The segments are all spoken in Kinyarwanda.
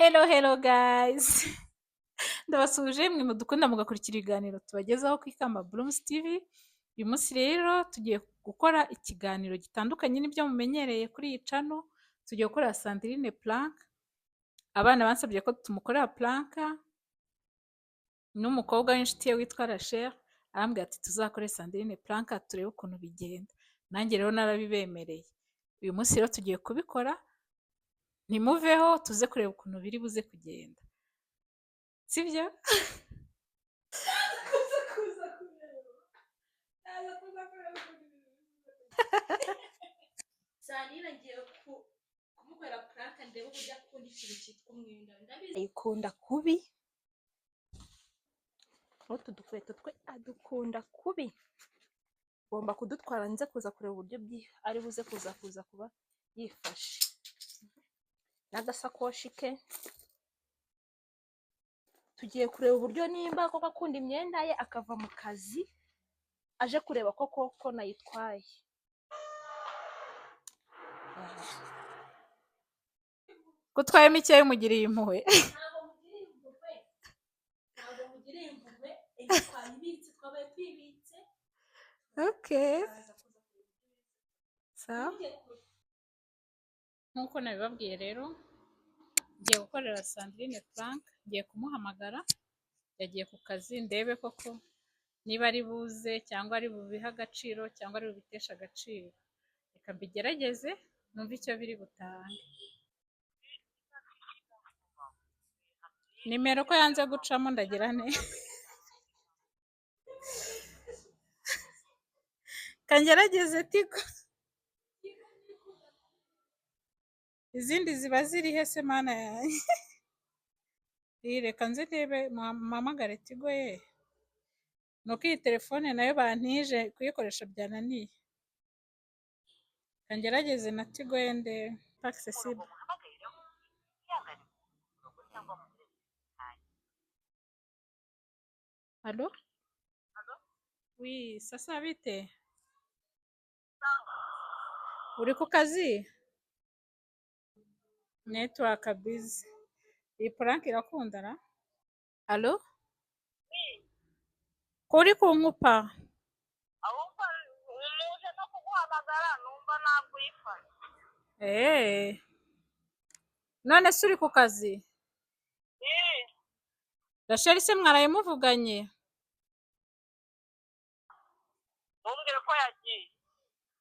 Hello hello guys, ndabasuhuje mwe mudukunda mugakurikira ibiganiro tubagezaho ku Ikamba Blooms TV. Uyu munsi rero tugiye gukora ikiganiro gitandukanye n'ibyo mumenyereye kuri iyi channel. Tugiye gukora Sandrine prank. Abana bansabye ko tumukorera prank, n'umukobwa w'inshuti ye witwa Rachel arambwira ati tuzakore Sandrine prank turebe ukuntu bigenda. Nanjye rero narabibemereye. Uyu munsi rero tugiye kubikora, ntimuveho tuze kureba ukuntu biri buze kugenda, sibyo? Kuza kuza kureba, naza kuza kureba ukuntu ibintu bimeze. Sandrine ngiye kumukorera prank, ndebe uburyo akunda ikintu cyitwa umwenda. Ndabizi ayikunda kubi, n'utu dukweto twe adukunda kubi. Ngomba kudutwara nze kuza kureba uburyo ari buze kuza kuba yifashe n'agasakoshi ke. Tugiye kureba uburyo nimba koko akunda imyenda ye, akava mu kazi aje kureba ko koko nayitwaye. Ko utwaye mikeya umugiriye impuhwe? Ntabwo mugiriye impuhwe, ntabwo mugiriye impuhwe. Ejo twayibitse, twabaye tuyibitse. Okay. Turaza kuza kureba. Sawa. Ntujye kure. Nk'uko nabibabwiye rero, ngiye gukorera Sandrine prank, ngiye kumuhamagara, yagiye ku kazi, ndebe koko niba ari buze cyangwa ari bubihe agaciro cyangwa ari bubiteshe agaciro. Reka mbigerageze numve icyo biri butange. Nimero ko yanze gucamo ndagira nte? Kangerageze Tigo. Izindi ziba ziri he se mana yanjye? Iyi reka nze ndebe mpamagare Tigo ye. Nuko iyi telefone nayo bantije kuyikoresha byananiye. Kangerageze na Tigo ye ndebe. Pas accessible. Allo? Oui, sasa bite? Uri ku kazi? Network busy. Iyi prank irakunda ra? Allo? Ko uri kunkupa? Ahubwo muje no kuguhamagara numva ntabwo uyifata. Eh. None se uri ku kazi? Eh, Rachel se mwaraye muvuganye? Ntumbwire ko yagiye.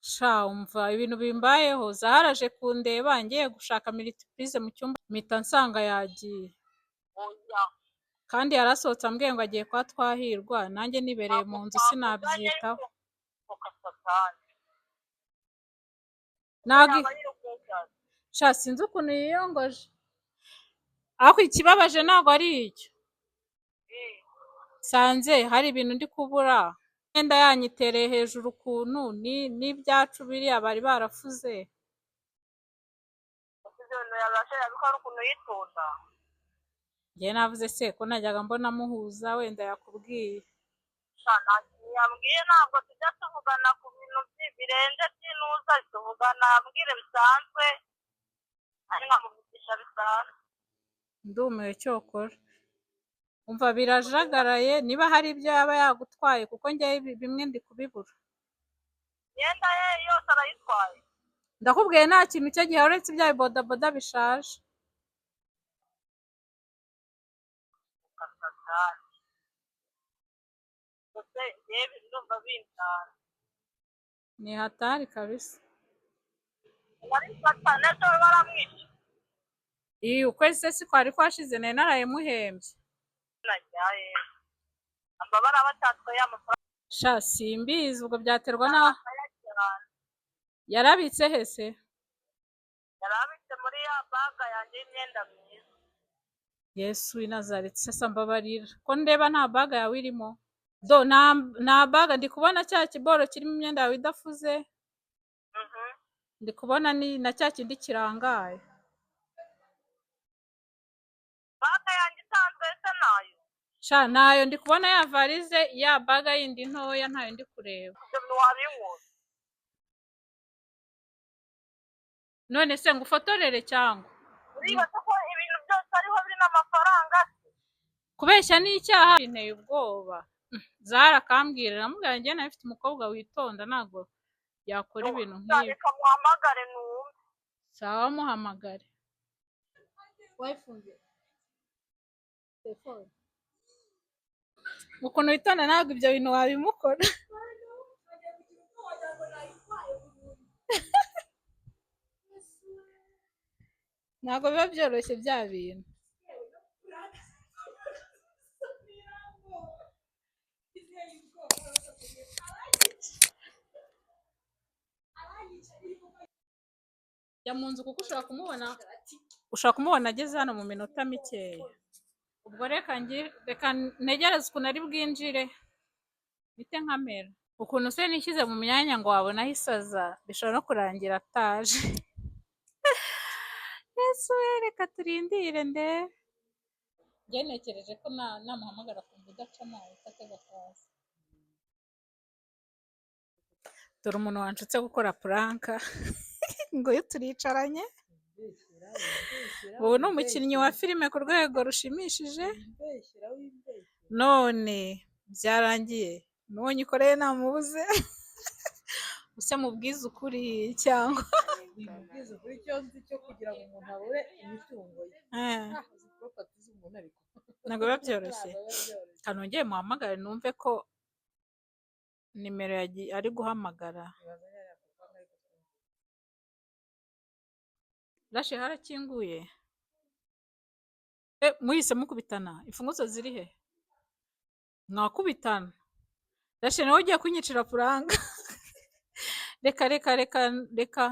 Sha umva ibintu bimbayeho, Zahara aje kundeba ngiye gushaka multiprise mu cyumba mpita nsanga yagiye. Oya. Kandi yarasohotse ambwiye ngo agiye kwa Twahirwa, nanjye nibereye mu nzu sinabyitaho. Uka satani. Ntabwo Yaba yirukundaga. sha sinzi ukuntu yiyongoje. Ariko ikibabaje ntabwo ari icyo. Eh, Nsanze hari ibintu ndi kubura. Imyenda yanyitereye hejuru ukuntu ni n'ibyacu biriya bari barafuze. Gusa ibyo bintu yabasha yabikora ukuntu yitonda. Njye navuze se ko najyaga mbona muhuza wenda yakubwiye. Sha, nta kintu yambwiye, ntabwo tujya tuvugana ku bintu birenze by'intuza, tuvugana ambwire bisanzwe, ari nkamuvugisha bisanzwe. Ndumiwe cyokora. Umva birajagaraye niba hari ibyo yaba yagutwaye kuko njyewe bimwe ndi kubibura. Imyenda ye yose arayitwaye. Ndakubwiye nta kintu cye gihe uretse ibya bodaboda bishaje. Uka satani. Gusa njyewe ndumva bintara. Ni hatari kabisa. Narifata neza baramwishe. Iyi ukwezi se si kwari kwashize nari naraye muhembye. Najyaye. Amabara batatwaye amafaranga. Sha simbizi ubwo byaterwa n'aho Akayajyana. yarabitse hese. Yari abitse muri ya baga yanjye y'imyenda myiza. Yesu w'i Nazareti sasa mbabarira. Ko ndeba nta baga yawe irimo. Do nta baga ndi kubona cya kiboro kirimo imyenda yawe idafuze. Ndi kubona ni na cya kindi kirangaye. Baga yanjye isanzwe se nayo? Sha ntayo ndi kubona ya varize ya baga yindi ntoya ntayo ndi kureba. Ibyo bintu wabinkura. None se ngufotorere cyangwa? Uribaza ko ibintu byose ariho biri n'amafaranga. Kubeshya ni icyaha, binteye ubwoba. Zara akambwira, namubwira njye nawe mfite umukobwa witonda ntabwo yakora ibintu nk'ibi. Reka muhamagare numve. Sawa, muhamagare. Wayifunze telefone. Ukuntu witonda ntabwo ibyo bintu wabimukora. Ntabwo biba byoroshye bya bintu. Jya mu nzu kuko ushobora kumubona, ushobora kumubona ageze hano mu minota mikeya. Ubwo reka reka ntegereze ukuntu ari bwinjire mpite nkamera. Ukuntu se nishyize mu myanya ngo wabona aho isaza, bishobora no kurangira ataje. Yesu we, reka turindire ndebe. Njye ntekereje ko namuhamagara akumva udacamo ahita atega akaza. Dore umuntu wanshutse gukora prank ngo yo turicaranye. Ubu ni umukinnyi wa filime ku rwego rushimishije. None byarangiye n'uwo nyikoreye namubuze. Use mubwize ukuri cyangwa Mubwize ukuri, icyo nzi cyo kugira ngo umuntu abure imitungo ye. Uzi property z'umuntu ariko. Ntabwo biba byoroshye. Ntabwo biba byoroshye. Reka nongere muhamagare numve ko nimero ari guhamagara. Ibaza yari yakuvanga ariko twumve. Rashe harakinguye. Muhise mukubitana. Imfunguzo ziri he? Mwakubitana. Rashe nawe ugiye kunyicira prank. Reka reka reka reka.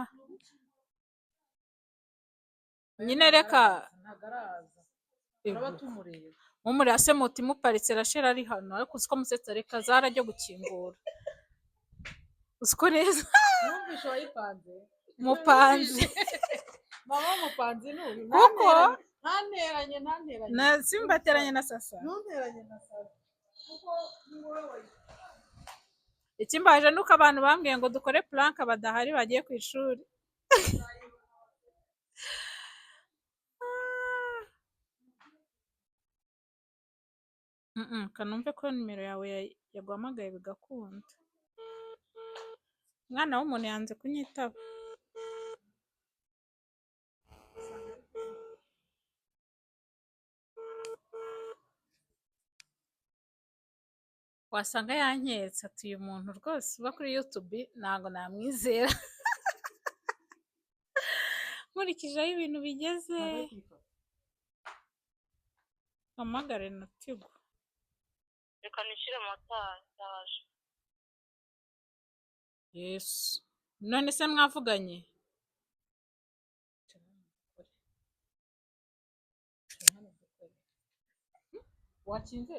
Nyine reka. Ntabwo araza. Turaba tumureba. Mumureba se moto imuparitse, Rachel ari hano ariko uziko musetsa, reka Zara ajya gukingura. Uziko neza Numvishe wayipanze. Mupanze. Mama mupanze ni uyu. Kuko Ntanteranye, ntanteranye. Na simbateranye na Sasa. Ntunteranye na Sasa. Kuko ni wowe wayipanze. Ikimbaje nuko abantu bambwiye ngo dukore prank badahari, bagiye ku ishuri. Kanumve ko nimero yawe yaguhamagaye bigakunda. Umwana w'umuntu yanze kunyitaba. Wasanga yanketse ati uyu muntu rwose uba kuri YouTube ntabwo namwizera. Nkurikije aho ibintu bigeze. Mpamagare na Tigo. Reka nishyure motari ndaje. Yesu. None se mwavuganye? Wakinze?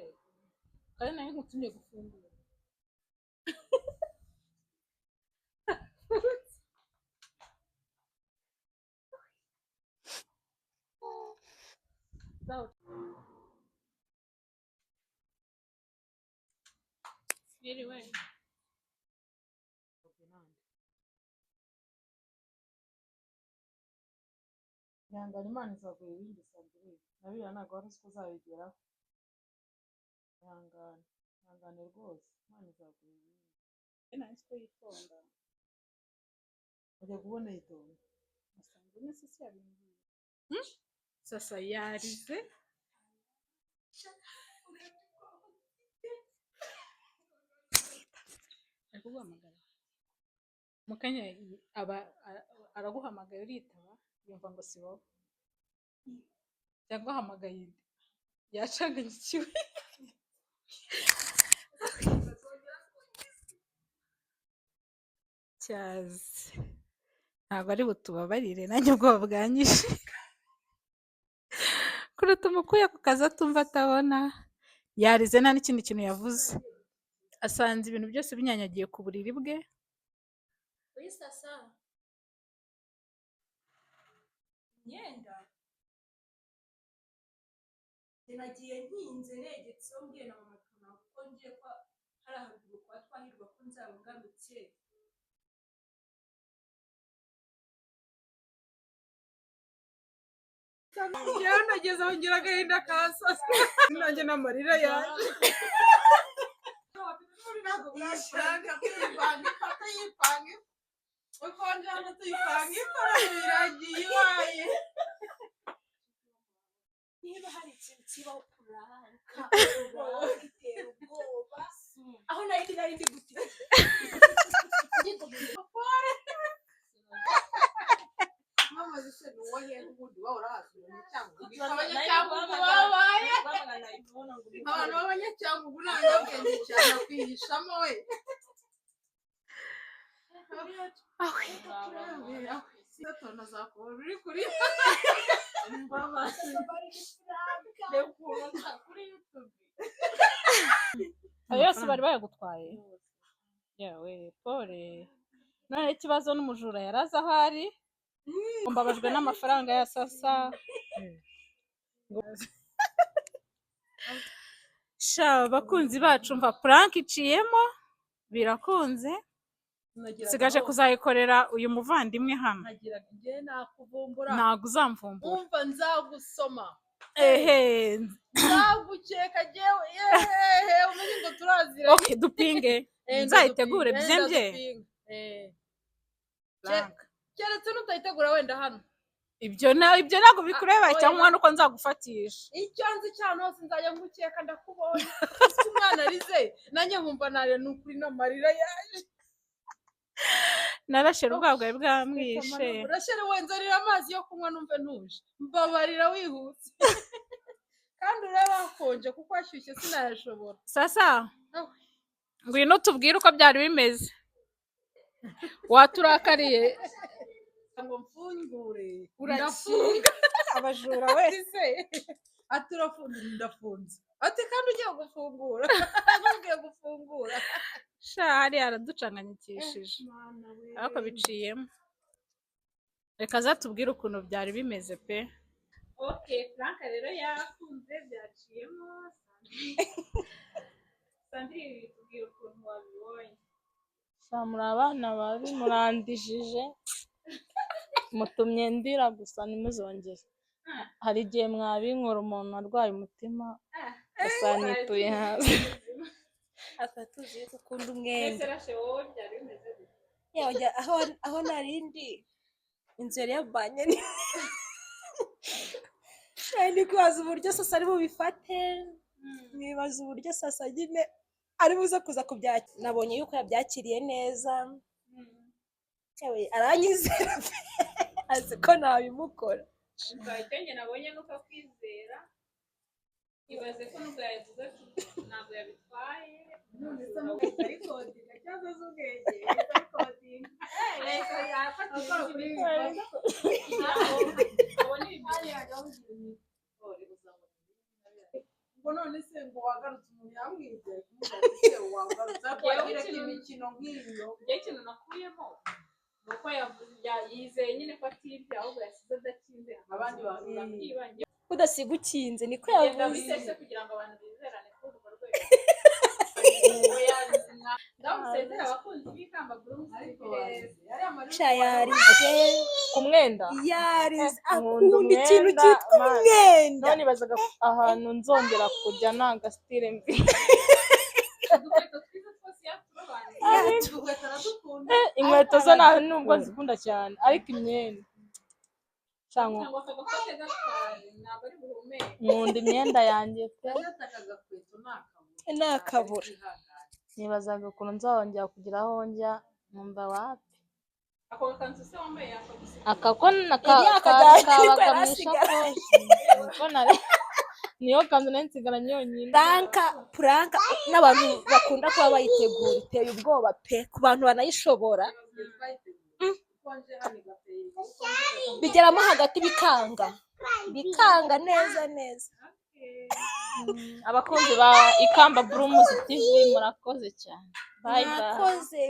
Kandi nawe nkutumye gufungura. Mwiriwe. Ihangane, Imana izaguha ibindi Sandrine. Na biriya ntabwo wari uzi ko uzabigeraho. Ihangane, ihangane rwose, Imana izaguha ibindi. Nari nzi ko yitonda. Ujya kubona yitonda. Sandrine se si yabimbwiye. Sasa yarize. Ari kuguhamagara. Mu kanya aba araguhamagaye uritaba, yumva ngo si wowe. Cyangwa ahamagaye indi. Yacanganyikiwe. Cyazi. Ntabwo ari butubabarire, nanjye ubwoba bwanyishe. Kuruta umukuye ku kazi atumva atabona. Yarize nta n'ikindi kintu yavuze. Asanze ibintu byose binyanyagiye ku buriri bwe. Oui, Sasa. Imyenda njye nagiye ntinze negetseho mbwiye na mama tuna kuko ngiye kwa hari haruguru kwa Twahirwa ko nzaba ngarutse. Njyewe nageze aho ngira agahinda kansasa, nanjye n'amarira yaje. Yipanga tuyipanga ifata, yipanga ukonje hano, tuyipanga ikora, biragiye iwaye. Niba hari ikintu kibaho, prank, prank itera ubwoba. Aho nari ndi gute? Mama zise ni uwo hehe? Ubundi wowe urahazi mu Abanyacyangugu babaye abantu b'Abanyacyangugu ni abanyabwenge cyane, bakwihishamo we. Awe, awe, azakubona uri kuri reba ukuntu nsa kuri YouTube. Ayo yose bari bayagutwaye? Yawe, pole. None ikibazo n'umujura yari azi aho ari. Mbabajwe n'amafaranga ya Sasa. Sha, abakunzi bacu, mva prank iciyemo, birakunze. Nsigaje kuzayikorera uyu muvandimwe hano. Nkagiraga njye nakuvumbura. Ntabwo uzamvumbura. Umva, nzagusoma. Ehe. Nzagukeka jyewe, yehehe, umenye ngo turaziranye. Okay, dupinge. Nzayitegure byembye. Ndadupinga. Prank. Keretse nutayitegura wenda hano. Ibyo ntabwo bikureba. Ah, oya. Cyangwa nuko nzagufatisha. Icyo nzi cyane, hose nzajya ngukeka, ndakubonye. Uzi ko umwana arize, nanjye nkumva narira, ni ukuri n'amarira yaje. Narashere, ubwoba bwawe bwamwishe. Urashere we, nzanira amazi yo kunywa numve ntuje, mbabarira wihuse, kandi urebe hakonje kuko ashyushye sinayashobora. Sasa. Awe. Ngwino tubwire uko byari bimeze, waturakariye. Ngo mfungure. Urakinga abajura we. Ati se, ati urafunze? Ndafunze. Ati kandi ugiye gufungura, ntugiye gufungura. Sha, hariya araducanganyikishije, ariko biciyemo. Reka azatubwire ukuntu byari bimeze pe. Okay, prank rero yakunze, byaciyemo. Sandrine, tubwire ukuntu wabibonye. Sha, muri abana babi, murandijije, mutumye ndira gusa. Ntimuzongere, hari igihe mwabinkora umuntu arwaye umutima, ugasanga nituye hasi. Aka tuzi yuko ukunda umwenda. Ese Rashe, wowe byari bimeze gute? Yewe, aho nari ndi, inzu yari yabanye nini. Nari ndi kwibaza uburyo Sasa ari bubifate, nkibaza uburyo Sasa nyine ari buze kuza kubyakira. Nabonye yuko yabyakiriye neza. Yewe, aranyizera pe, azi ko nabimukora. Icyo njye nabonye ni uko akwizera. Ibaze ko nubwo yabivuze ati ntabwo yabitwaye. Arikodinga cyangwa se ubwenge arikodinga. Leta yafata. Akora kuri Abona ibintu. Ngo none se ngo wagarutse, umuntu yamwibye, kumubwira ati se wagarutse, ariko wagira ko imikino nk'iyo. Njye ikintu nakuyemo ni uko yavuze yizeye nyine ko atibye, ahubwo yasize adakinze. Abandi bantu bakiba. Udasiga ukinze, niko Genda yavuze. wisese kugira ngo abantu bizerane kuri urwo rwego. Oya, ndamusezera abakunzi b'Ikamba Blooms. Ariko yari amarira. Sha, yarize. Ku mwenda. Yarize. Nkunda Akunda ikintu umwenda, cyitwa man. umwenda. None nibazaga ahantu nzongera kujya nta gasitire mbi. Udukweto twiza twose yaturobanura. Udukweto aradukunda. Inkweto zo nta nubwo nzikunda cyane, ariko imyenda. Sha, Cyangwa akagakote gatwaye, ntabwo ari buhumeke. Nkunda imyenda yanjye pe. Yari agakweto ntakabura. Ntakabura. Nibazaga ukuntu nzongera kugira aho njya, nkumva wapi. Ako gakanzu se wambaye yakagusiga? Aka ko Yari yakajyanye, niko kabaga yari mu asigaranye. ishakoshi. Niko niyo kanzu nari nsigaranye yonyine. Prank, prank n'abantu bakunda kuba bayitegura, iteye ubwoba pe, ku bantu banayishobora. Bigeramo hagati bikanga, bikanga neza neza. Abakunzi ba Ikamba Blooms TV, murakoze cyane, bye bye. Mwakoze.